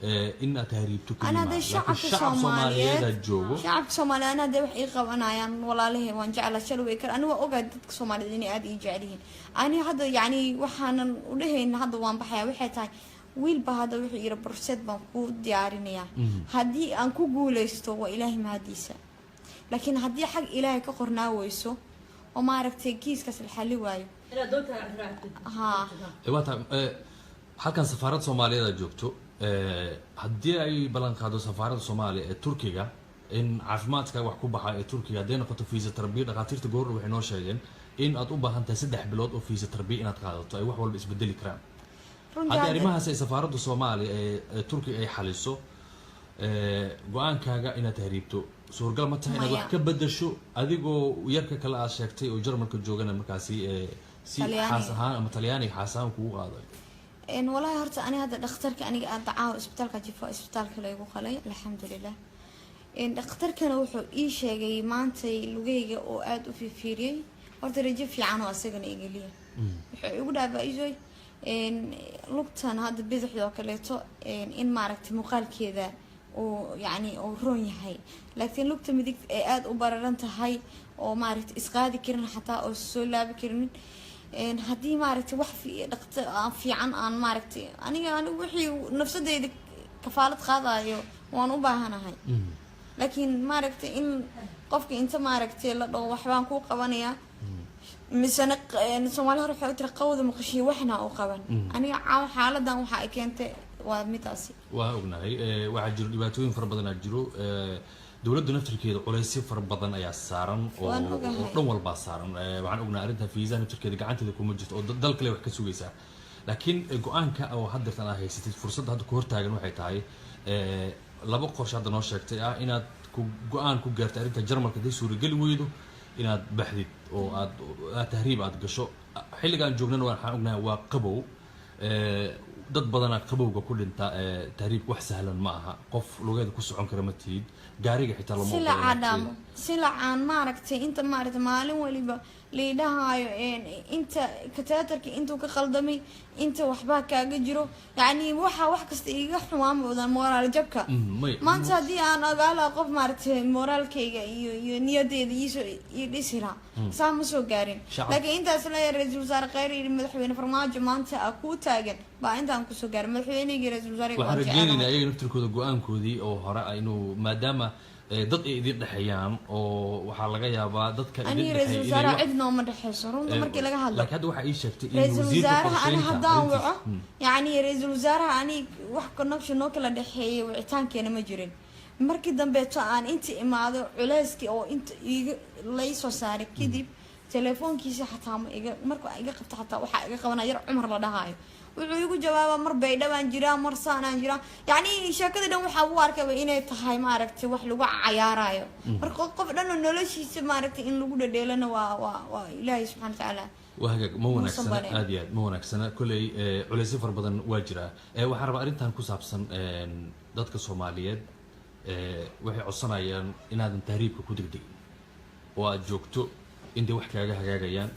In aad tahriibto Ana keli hadday maaha, laakiin shacabka shacab Soomaaliyeed Soomaaliyeed joogo. Shacabka Soomaaliyeed ana hadday wax ii qabanayaan, walaalahay waan jeclaa shalay way kar. Ani waa ogahay dadka Soomaaliyeed inay aada ii jecel yihiin. Ani hadda yacni waxaanan u dhahayn hadda waan baxaya, waxay tahay wiil baa hadda wuxuu yiri process baan kuu diyaarinayaa. Haddii aan ku guuleysto waa Ilaahay mahadiisa, laakiin haddii xag Ilaahay ka qornaa weyso oo maaragtay kiiskaas la xali waayo. Inaad doonta raacdid. Haa. Waa tahay, halkan safaarad Soomaaliyeed aad joogto, haddii ay ballan qaado safaaradda Soomaaliya ee Turkiga in caafimaadka wax ku baxa ee Turkiga, hadday noqoto physiotherapy, dhakhaatiirta goordhow waxay noo sheegeen in aad u baahan tahay 3 bilood oo physiotherapy inaad qaadato, ay wax walba isbedeli karaan. Runtii haddii arrimahaas ay safaaradda Soomaaliya ee Turkiga ay xaliso, go-aankaaga inaad tahriibto suuragal ma tahay inaad Maya. wax ka bedasho, adigoo yarka kale aad sheegtay oo Jarmalka joogana markaasi si Talyaaniga. xaas ahaan ama Talyaaniga xaas ahaan kugu qaaday? Walaahi horta ani hadda dhakhtarka aniga aada caawa isbitaalka jifo, isbitaalka laygu qalay, alxamdulilah. Dhakhtarkana wuxuu ii sheegay maantay lugeyga oo aada u fiirfiiriyey, horta rajo fiican oo asagana igeliya. Wuxuu igu dhaha, "Faizoy, lugtan hadda bidixda oo kaleeto in maaragtay muuqaalkeeda uu yacni uu roon yahay, laakiin lugta midig ay aada u bararan tahay oo maaragtay isqaadi karin xataa oo soo laabi karin. Haddii maaragtay wax dhaqta aan fiican aan maaragtay aniga wixii nafsadeyda kafaalad qaadayo waan u baahanahay, laakiin maaragtay in qofka inta maaragtay la dhaho waxbaan kuu qabanayaa, misena Soomaali hore waxay u tiri qawda maqashiyo waxna u qaban. Aniga caawa xaaladan waxa ay keentay waa midaasi. Waa ognahay, waxaa jiro dhibaatooyin fara badan aa jiro. Dowladda naftirkeeda culaysyo fara badan ayaa saaran oo Waan ogahay. oo dhan walbaa saaran. Waxaan ognahay arrinta fiisaha naftirkeeda gacanteeda kuma jirto oo dal kale wax ka sugaysaa, laakiin go-aanka oo haddeertan aad haysatid, fursadda hadda ku hortaagan waxay tahay laba qorshe hadda noo sheegtay ah inaad ku go-aan ku gaartay arrinta Jarmalka, hadday suurageli weydo inaad baxdid oo aad tahriib aad gasho. Xilligaan joognana waxaan ognahay waa qabow. Dad badanaa qabowga ku dhinta. Tahriibka wax sahlan ma aha, qof lugeeda ku socon kara ma tihid, gaariga xitaa lama Si ogola la inaad cadhaamo, si lacaan maaragtay inta maaragtay maalin waliba liidhahaayo inta catheter-ka intuu ka qaldamay, inta waxbaa kaaga jiro, yacni waxa wax kasta iiga xumaan badan moraal jabka. Maanta haddii aan ogaala qof maaragtay moraalkayga iyo niyadeyda iisoo ii dhisi lahaa, saa ma soo gaarin. Laakiin intaas leeyahay ra-iisul wasaare Kheyr iyo madaxweyne Farmaajo maanta a kuu taagan baa intaan kusoo gaarin, madaxweyneyga, ra-iisul wasaare Waxaan waan rajeynaynaa jecelahay. iyaga naftirkooda go-aankoodii oo hore ah inuu maadaama dad ay idin dhexeeyaan oo waxaa laga yaabaa dadka idin Aniga ra-iisul dhexeeya inay wasaaraha cid nooma dhexeyso runta markii laga hadlo. Laakiin hadda waxaa ii sheegtay in Ra-iisul wasiirka wasaaraha ani qorsheynta haddaan arrintiis waco, yacni ra-iisul wasaaraha ani wax connection noo kala dhexeeyay wicitaankeena ma jirin. Markii dambeeto aan inta imaado, culeyskii oo inta iiga laysoo saaray kadib, telefoonkiisa xataa ma iga marka iga qabto, xataa waxaa iga qabanaya yar Cumar la dhahaayo. Wuxuu igu jawaabaa mar Baydhabaan jiraa, mar saanaan jiraa. Yacni sheekadii dhan waxaa u arkaba inay tahay maaragtay wax lagu cayaarayo. Marka qof dhan oo noloshiisa maaragtay in lagu dhadheelana waa Ilaahay subxana watacaala Waa hagaag, ma muusan wanaagsana. barin. Aad iyo aad ma wanaagsana. Kolley culeysyo fara badan waa jiraa. Waxaan rabaa arrintan ku saabsan dadka Soomaaliyeed, waxay codsanayaan inaadan tahriibka ku degdegin oo aad joogto intay wax kaaga hagaagayaan.